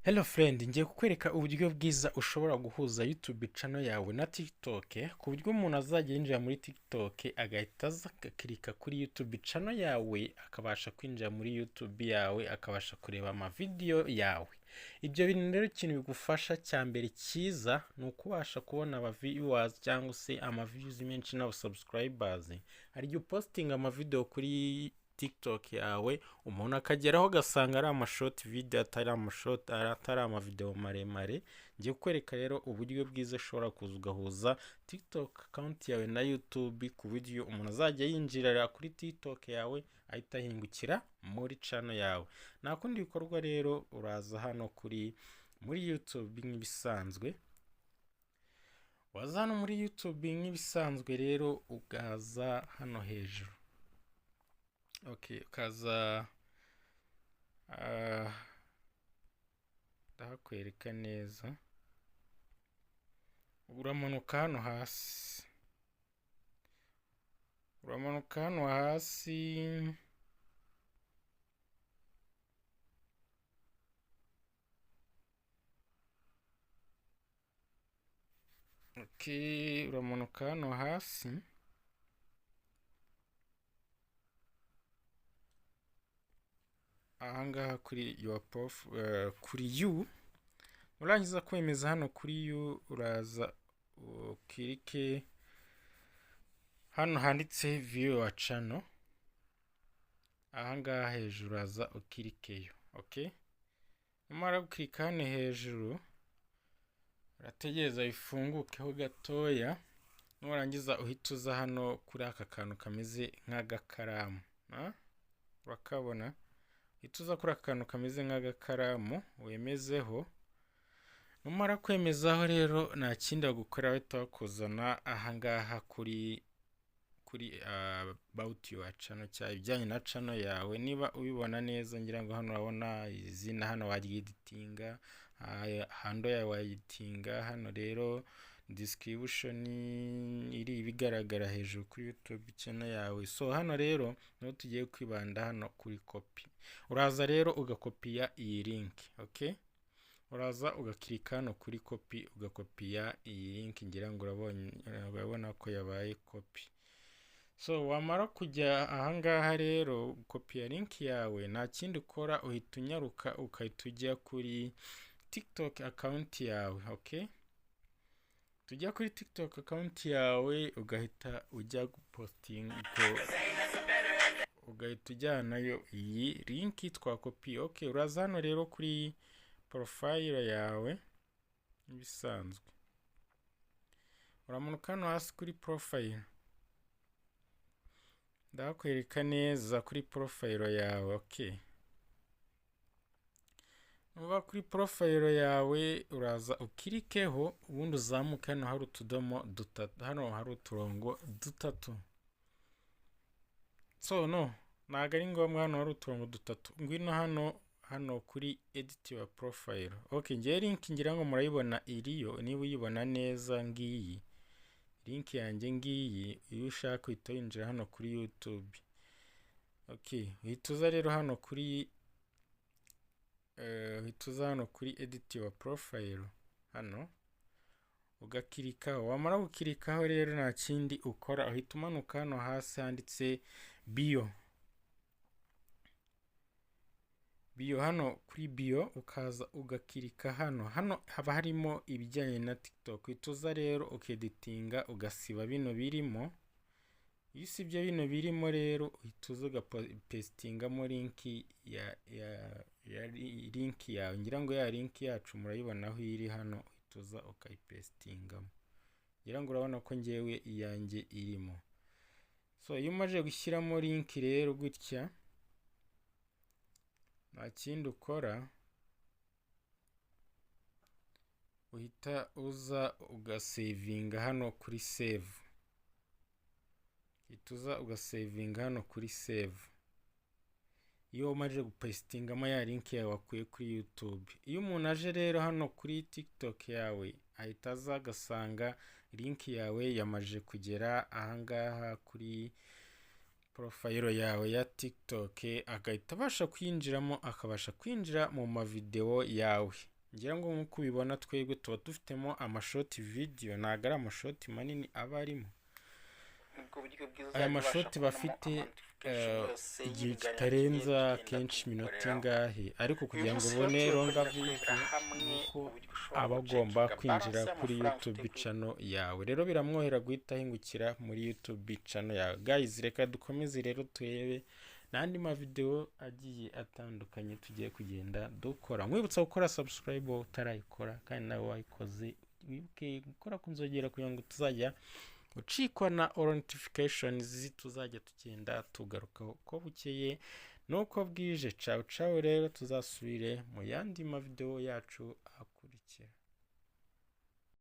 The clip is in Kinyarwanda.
Hello friend, ngiye kukwereka uburyo bwiza ushobora guhuza YouTube channel yawe na TikTok, ku buryo umuntu azajya yinjira muri TikTok agahita aza agakirika kuri YouTube channel yawe, akabasha kwinjira muri YouTube yawe, akabasha kureba amavideyo yawe. Ibyo bintu rero, ikintu bigufasha cya mbere cyiza ni ukubasha kubona aba viewers cyangwa se ama views menshi n'aba subscribers. Hari igihe upostinga amavideo kuri TikTok yawe, umuntu akageraho agasanga ari amashort video, atari amashort, atari amavideo maremare. Ngiye kukwereka rero uburyo bwiza ushobora kuza ugahuza TikTok account yawe na YouTube, ku buryo umuntu azajya yinjirira kuri TikTok yawe ahita ahingukira muri channel yawe. Nta kundi bikorwa rero, uraza hano kuri muri YouTube nk'ibisanzwe. Waza hano muri YouTube nk'ibisanzwe rero, ukaza hano hejuru, okay, ukaza ndahakwereka neza. Uramanuka hano hasi, uramanuka hano hasi. Okay, uramanuka hano hasi ahangaha kuri your prof, kuri you. Urangiza kwemeza hano kuri you, uraza ukirike hano handitse "View your channel". Ahangaha hejuru uraza ukirikeyo. Okay, numara gukirika hano hejuru, urategereza bifungukeho gatoya. Nurangiza uhita uza hano kuri aka kantu kameze nk'agakaramu, urakabona? Uhita uza kuri aka kantu kameze nk'agakaramu, wemezeho. Numara kwemezaho rero, nta kindi bagukora, bahita bakuzana ahangaha kuri about your channel cyangwa ibijyanye na channel yawe. Niba ubibona neza, ngira ngo hano urabona izina, hano waryeditinga, handle yawe wayeditinga. Hano rero description iri ibigaragara hejuru kuri YouTube channel yawe. So hano rero niho tugiye kwibanda, hano kuri copy. Uraza rero ugakopiya iyi link. Okay, uraza ugakirika hano kuri copy, ugakopiya iyi link. Ngira ngo urabona ko yabaye copy. So wamara kujya ahangaha rero kopiya link yawe, nta kindi ukora, uhita unyaruka ukahita ujya kuri TikTok account yawe. Okay, tujya kuri TikTok account yawe, ugahita ujya gupostinga, ugahita ujyanayo iyi link twakopiye. Okay, uraza hano rero kuri profile yawe nk'ibisanzwe, uramanuka hano hasi kuri profile. Ndahakwereka neza kuri profile yawe. Okay, nuva kuri profile yawe, uraza ukirikeho, ubundi uzamuke hano hari utudomo dutatu, hano hari uturongo dutatu. So no, ntabwo ari ngombwa, hano hari uturongo dutatu. Ngwino hano kuri "Edit your profile". Okay, ngewe link ngira ngo murayibona iriyo. Niba uyibona neza, ngiyi link yanjye ngiyi. Iyo ushaka uhita winjira hano kuri YouTube. Okay, uhita uza rero hano kuri uhita uza hano kuri "Edit your profile", hano ugakirikaho. Wamara gukirikaho rero, nta kindi ukora, uhita umanuka hano hasi handitse "Bio". Bio, hano kuri bio ukaza ugakirika hano. Hano haba harimo ibijyanye na TikTok. Uhita uza rero ukeditinga, ugasiba bino birimo. Iyo usibye bino birimo rero, uhita uza ugapesitingamo link ya link yawe. Ngira ngo ya link yacu murayibona aho iri hano, uhita uza ukayipesitingamo. Ngira ngo urabona ko ngewe iyanjye irimo. So iyo umaze gushyiramo link rero gutya, nta kindi ukora, uhita uza ugasevinga hano kuri save. Uhita uza ugasevinga hano kuri save iyo umaze gupesitingamo ya link yawe wakuye kuri YouTube. Iyo umuntu aje rero hano kuri TikTok yawe, ahita aza agasanga link yawe yamaze kugera ahangaha kuri profile yawe ya TikTok, agahita abasha kwinjiramo, akabasha kwinjira mu mavideo yawe. Ngira ngo nk'uko ubibona, twebwe tuba dufitemo amashort video, ntabwo ari amashort manini aba arimo. Nibwo buryo bwiza Aya uzajya ubasha mashort kubonamo bafite amanotification yose igihe y'ibiganiro tugiye kitarenza tugenda kenshi iminota tugukoreraho. ingahe, ariko Uyu kugira ngo munsi rero ubone tugiye longer kongera video kurebera hamwe nuko uburyo ushobora aba agomba gucekinga kwinjira balance kuri y'amafaranga YouTube ufite kuri channel yawe. Rero biramworohera guhita ahingukira muri YouTube channel yawe. Guys, reka dukomeze rero turebe n'andi mavideo agiye atandukanye tugiye kugenda dukora. Nkwibutsa gukora subscribe wowe utarayikora, kandi nawe wayikoze wibuke gukora ku nzogera kugira ngo tuzajya ucikwa na all notifications tuzajya tugenda tugarukaho uko bukeye nuko bwije. Ciao ciao rero, tuzasubire mu yandi mavideo yacu akurikira.